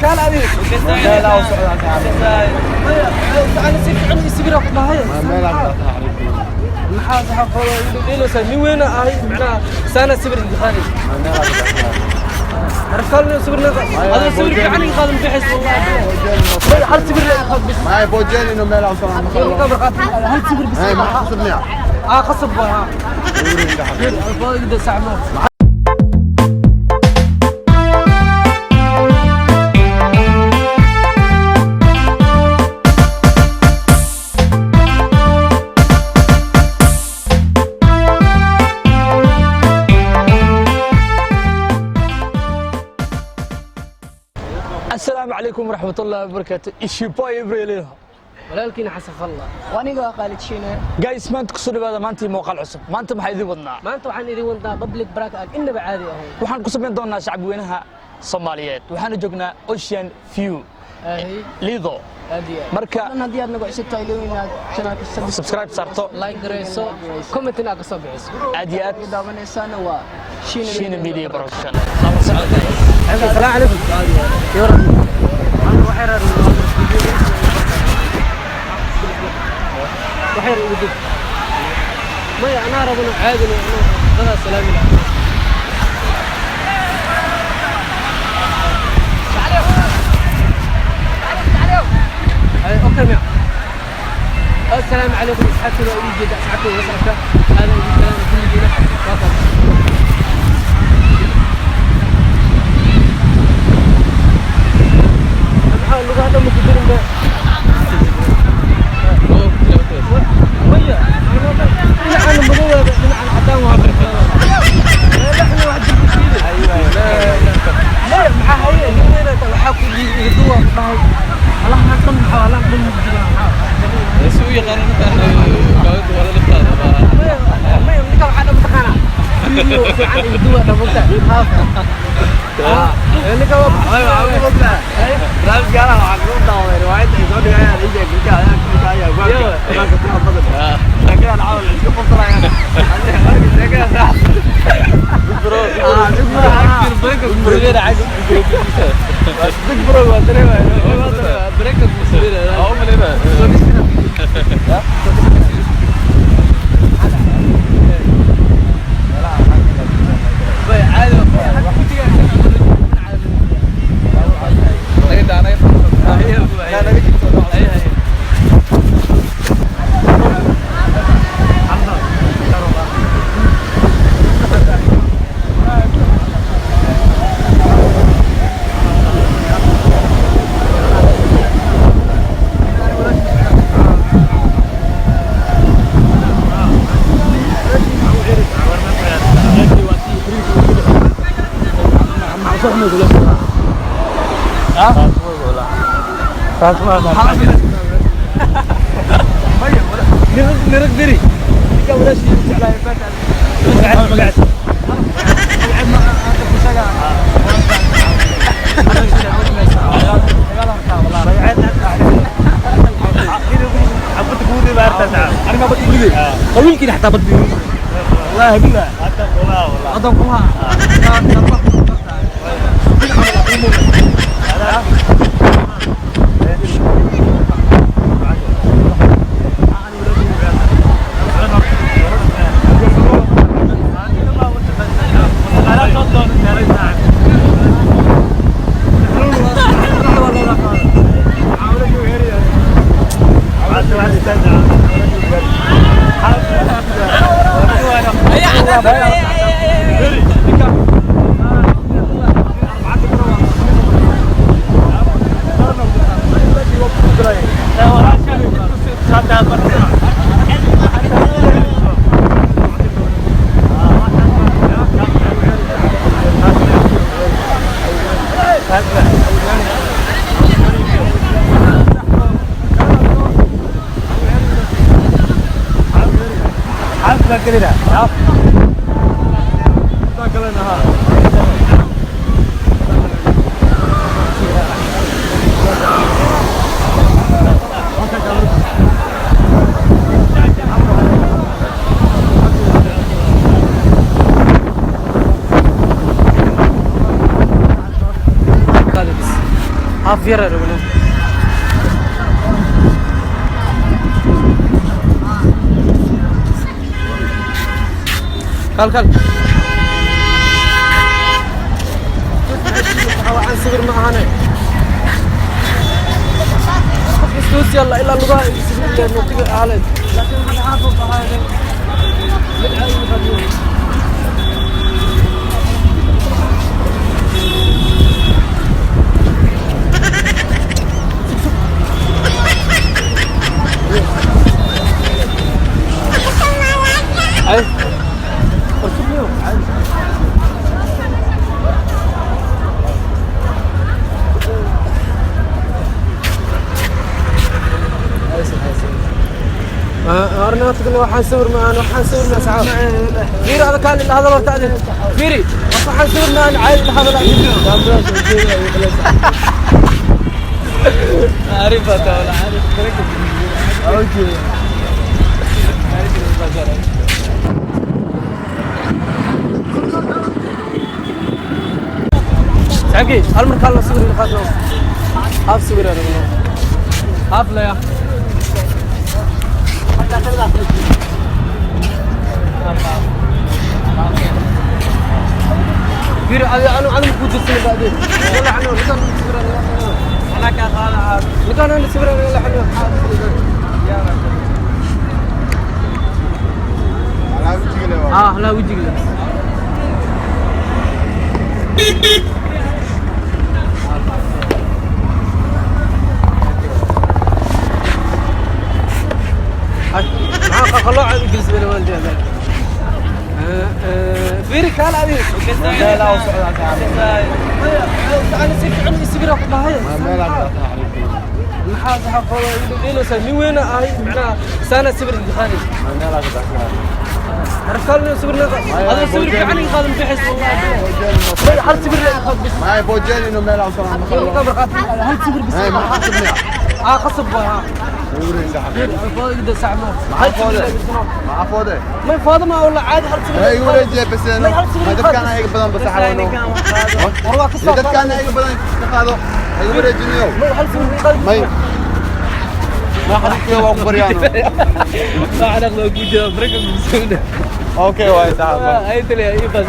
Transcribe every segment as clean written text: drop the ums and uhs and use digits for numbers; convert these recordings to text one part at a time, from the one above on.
Kaal adiga. Maya, si fiican ii sawir ku dhahay. Maxaa saxaafada igu nin weyn ahay, macnaha saana sawir iga qaadi. Markaan sawir naga hada sawir fiican iga qaadan bixis wallahi. Maya, hal sawir la iga qaad bis. معي بوجين انه ميل عصام. Hal sawir bis. هاي ما حصل نعم. Ah, qasab waa. Ha, sacmo. Asalaamu calaykum waraxmatullaahi wabarakaatu. Ishiboy Ibrahim. Walaalkiina Xasan Falla. Waniga waa Khaalid Shiine. Guys, maanta kusoo dhawaada maantii muuqaal cusub. Maanta maxaa idin wadnaa? Maanta waxaan idin wadaa public prank aan innaba caadi ahayn. Waxaan ku samayn doonaa shacabweynaha Soomaaliyeed. Waxaana joognaa Ocean View Lido. Aad iyo aad. Marka Dhan haddii aad nagu cusub tahay, ilooyin inaad channelka subscribe saarto, like garayso, comment inaad ka soo bixiso. Aad iyo aad. Daawanaysaana waa Shiine Shiina Media Production. Asalaamu calaykum. Waxyar igu dib. Maya, anaa rabano caadi inuu dadaa salaami lahaa. Okay, miya. السلام عليكم اصحابتي waa jeeda asxaabtayda la socota aad ugu salaam kulligiina waa kan. Maxaa lagu hadda ma ku jirin ba? Maya, dhinacan madow, dhinacan cadaan waa. Maya, maxaa haye nin weyn waxaa ku iga duwa ku dhahay alahan dhan, maxaa alahan dhan ku jira? Si u yaqaan intaan gaawada wala laftaada baa. Maya, ninka waxaa dhan mataqaanaa video fiican iga duwa dhan mogta. Ninka waa barnaamij gaar ah waxaa kagu daawaday riwaayadda ay soo dhigayaan ija gurka ayaa ku ayaa goaalka tira badan sheekadan caawal isku qoslayaan marka sheekada sax. Big bro waa dareemaya. Oo malena. Naga daa, naga. Nirag diri ninka walaashii jeclaay magaciisa qabiilkiina xataa badbi wallahi billah hadan kulaha. Haaf yar rabno. Kal kal. Waxaan sawir ma ahane. Qof istuus yalla ilaa lugaha sawir nootiga ahaleed. Laakiin waxaan haaf u bahaynay. Mid caadi ma qabo. Ay. أرنا تقول waxaan sawir ma aan waxaan sawir ma saxaab fiiri hada kaan ila hadal horta adin fiiri waxaan sawir ma aan caadi ila hadal. عارف ولا عارف. Okay. Saxaabkii hal mar kaan la sawir ila qaadno haaf sawir rabno haaf la ya. فيري انا انا كنت جسمي بعدين والله انا لكان سبر انا كان لكان انا سبر انا حلو. اه لا وجهك لا. maxaa qalooca u gelisay bal waan jeedaa fiiri kaal adiga. أنا si fiican ii sawir ku dhahay maxaa saxaafada igu dheelaysaa nin weyn ahay macnaha saana sawir iga qaadi عرفت sawir هذا sawir fiican iga qaadan bixis والله hal sawir la qaad bis. معي بوجين انه ميل عم hal sawir bis. هاي ما حاسبني. اه qasab waa. فاضي ساعة مع فوضى مع فوضى. ما فاضي ما والله عادي hal sawir. هاي يقول بس انه ما دكان هيك بدن بس حرانه. والله كسر دكان هيك بدن كقادو يقول جنيو. ما hal sawir qaad. ما ما حد يوقف بريانو. ما علاقة وجوده بركب بسهولة. اوكي واي تعال. هاي تلي اي بس.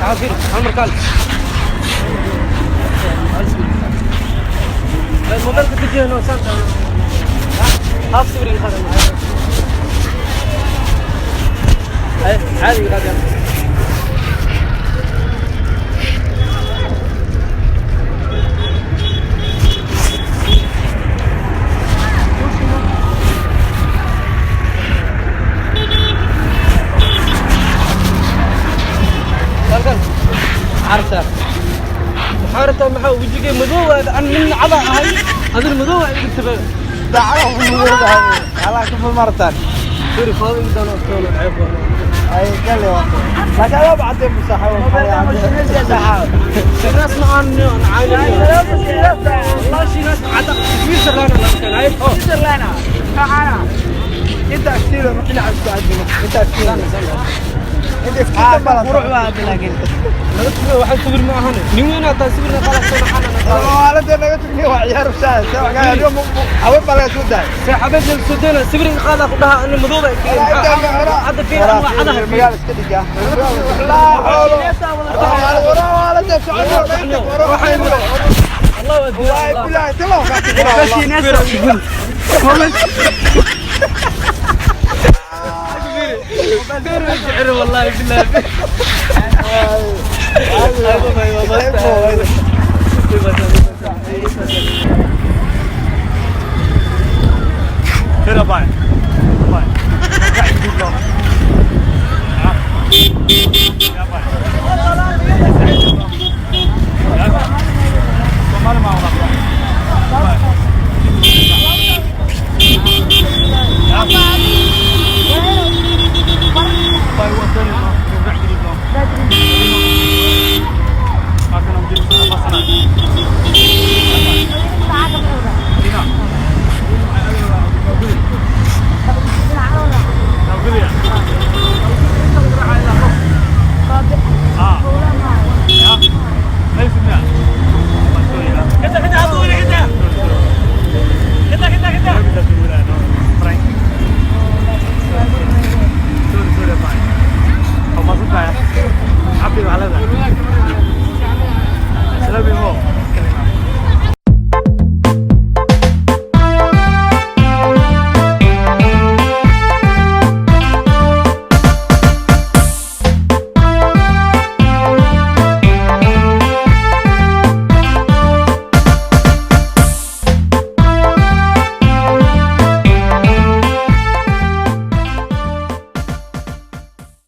تعال فيري hal mar kaal موبايلka dejiyo saanta haaf sawir iga qaad عادي iga qaad. Halkan عرفت maxaa rabtaa maxaa wejigay madow aan nin cada ahay adina madow aa igu tabe. على كيف مرتان. fiiri faado igu dano toolo ceeb اي قال لي لكن انا بعدين مساحه. ناس ما aan عاينين والله شي ناس عدا سويسرلاند لكن هاي. انت كثير تلعب انت كثير انت روح بقى لكن laga tugo waxaan sawir ma ahane nin weyn aa tahay sawirna qaladsan xaaladda naga tugniyo waa ciyaar ushaa اليوم haween baa laga soo daayay. saaxiibeed la soo dayna sawir qaada ku dhaha ana madooba hadda fiir waa cadaha. Magaal iska dhiga laa xoolo الله والله بالله تلو. والله بالله.